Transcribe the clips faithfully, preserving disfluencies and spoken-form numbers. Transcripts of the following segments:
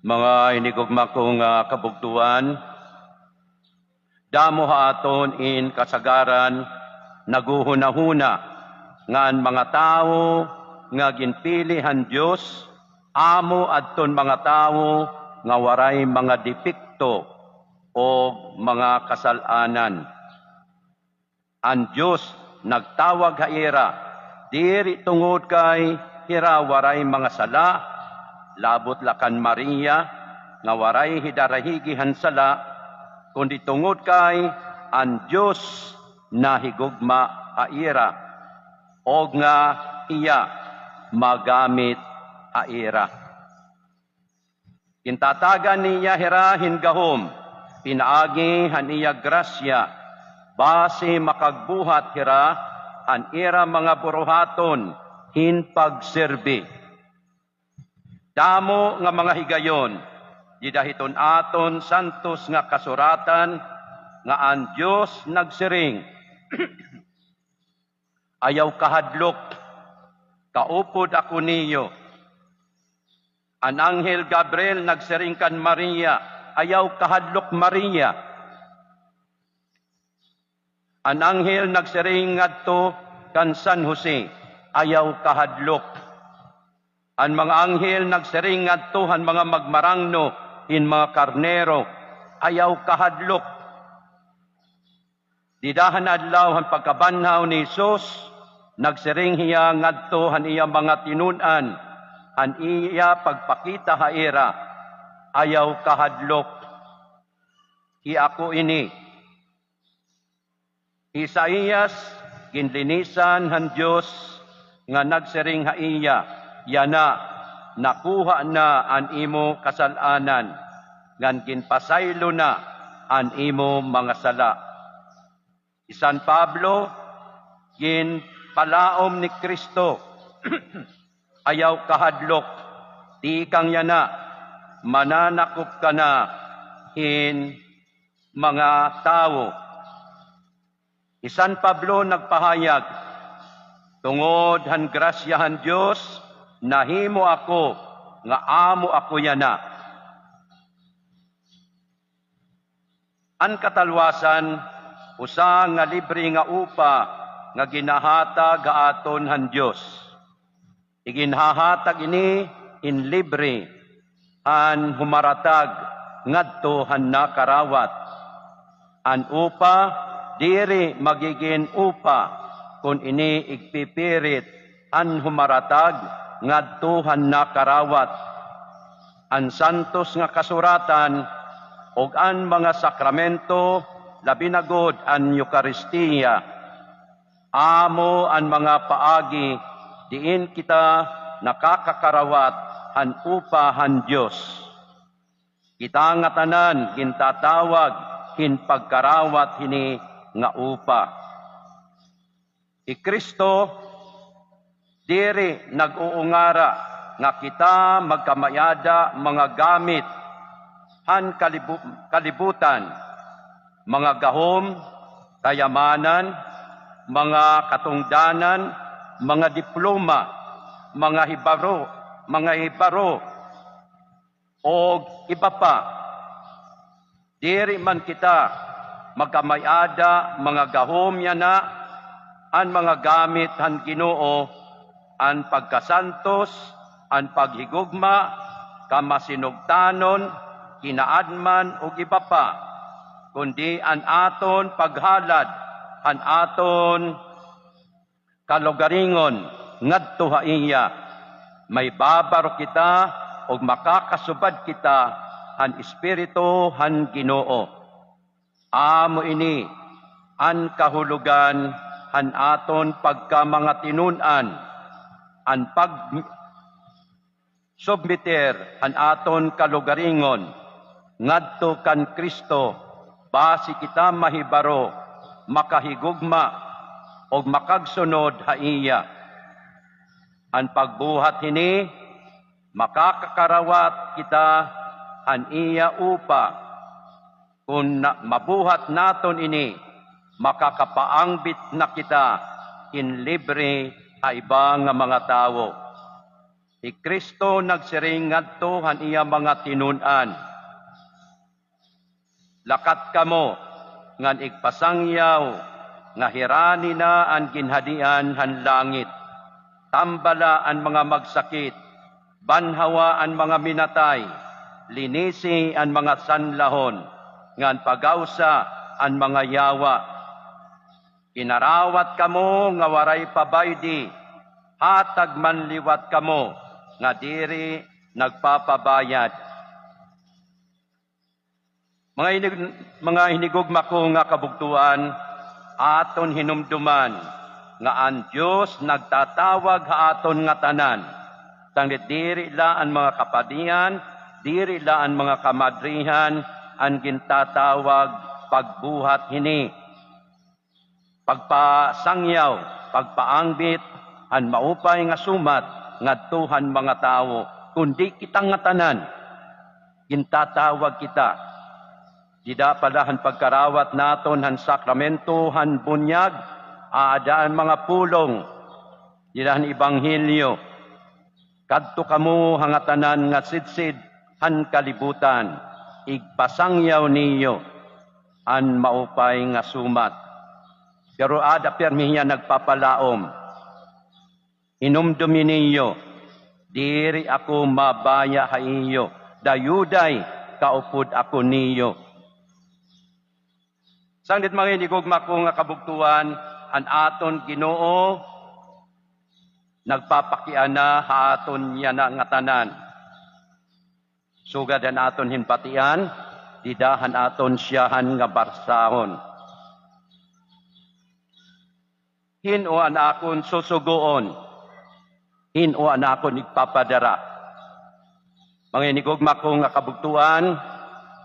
Mga hinigugma ko nga kabugtoan, damo ha aton in kasagaran naghuhunahuna nga an mga tawo nga ginpili han Dios amo adton mga tawo nga waray mga depekto o mga kasal-anan. An Dios nagtawag ha ira, diri tungod kay hira waray mga sala, labot la kan Maria nga waray hidarahigi han sala, kundi tungod kay an Dios nahigugma ha ira, og nga iya magamit ha ira. Gintatagan niya hira hin gahom, pinaagi han iya grasya, basi makagbuhat hira han ira mga buruhaton hin pagserbi. Damo nga mga higayon, dida hiton aton santos nga kasuratan, nga an Dios nagsiring, "Ayaw kahadlok, kaupod ako niyo." An anghel Gabriel nagsiring kan Maria, "Ayaw kahadlok, Maria." An anghel nagsiring ngadto kan San Jose, "Ayaw kahadlok." An mga anghel nagsiring ngadto han mga magmarangno hin mga karnero, "Ayaw kahadlok." Dida han adlaw han pagkabanhaw ni Jesus, nagsiring hiya ngadto han iya mga tinun-an, han iya pagpakita ha ira, "Ayaw kahadlok. Hi ako ini." Isaias, ginlinisan han Dios nga nagsiring ha iya, "Yana, nakuha na an imo kasal-anan, ngan ginpasaylo na an imo mga sala." Hi San Pablo, ginpalaom ni Cristo, "Ayaw kahadlok, tikang yana, mananakop ka na hin mga tawo." Hi San Pablo nagpahayag, "Tungod han grasya han Dios, nahimo ako nga amo ako yana." An katalwasan, usa nga libre nga upa nga ginahatag ha aton han Dios. Iginhahatag ini hin libre han humaratag ngadto han nakarawat. An upa diri magigin upa kon ini igpipirit han humaratag ngadto han nakarawat. An santos nga kasuratan ug an mga sakramento, labi na gud an Eukaristia, amo an mga paagi diin kita nakakakarawat han upa han Dios. Kita ngatanan gintatawag hin pagkarawat hini nga upa. Hi Cristo diri nag-uungara nga kita magkamay-ada mga gamit han kalibu-, kalibutan, mga gahom, kayamanan, mga katungdanan, mga diploma, mga hibaro, mga hibaro, ug iba pa. Diri man kita magkamay-ada mga gahom yana, an mga gamit han Ginoo, an pagkasantos, an paghigugma, kamasinugtanon, kinaadman, ug iba pa, kundi an aton paghalad han aton kalugaringon ngadto ha iya. Mahibabaro kita ug makakasubad kita han Espiritu han Ginoo. Amo ini an kahulogan han aton pagkamanga tinun-an, an pag- submeter an aton kalugaringon ngadto kan Cristo, basi kita mahibaro, makahigugma, ug makagsunod ha iya. An pagbuhat hini, makakakarawat kita han iya upa. Kon na-, mabuhat naton ini, makakapaangbit na kita hin libre ha iba nga mga tawo. Hi Cristo nagsiring ngadto han iya mga tinun-an, "Lakat kamo ngan igpasangyaw nga hirani na an ginhadian han langit. Tambala an mga magsakit, banhawa an mga minatay, linisi an mga sanlahon, ngan pagawsa an mga yawa. Ginarawat kamo nga waray pabaydi, hatag man liwat kamo nga diri nagpapabayad." Mga hinig-, mga hinigugma ko nga kabugtoan, aton hinumduman nga an Dios nagtatawag ha aton ngatanan. Sanglit diri la an mga kapadian, diri la an mga kamadrihan an gintatawag pagbuhat hini, pagpasangyaw, pagpaangbit han maupay nga sumat ngadto han mga tawo, kundi kita ngatanan. Gintatawag kita. Dida pa la han pagkarawat naton han sakramento han bunyag, aada an mga pulong dida han ebanghelyo. "Kadto kamo ha ngatanan nga sidsid han kalibutan, igpasangyaw niyo an maupay nga sumat." Pero aada pirmi hiya nagpapalaom. "Hinumdomi niyo, diri ako mabaya ha iyo, dayuday kaupod ako niyo." Sanglit mga hinigugma ko nga kabugtoan, an aton Ginoo nagpapakiana ha aton yana ngatanan. Sugad han aton hinbatian, dida han aton syahan nga barsahon. "Hin-o an akon susugoon? Hin-o an akon igpapadara?" Mga hinigugma ko nga kabugtoan,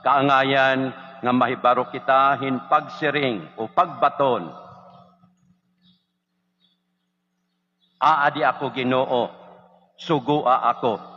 kaangayan nga mahibaro kita hin pagsiring o pagbaton, "Aadi ako, Ginoo, sugoa ako."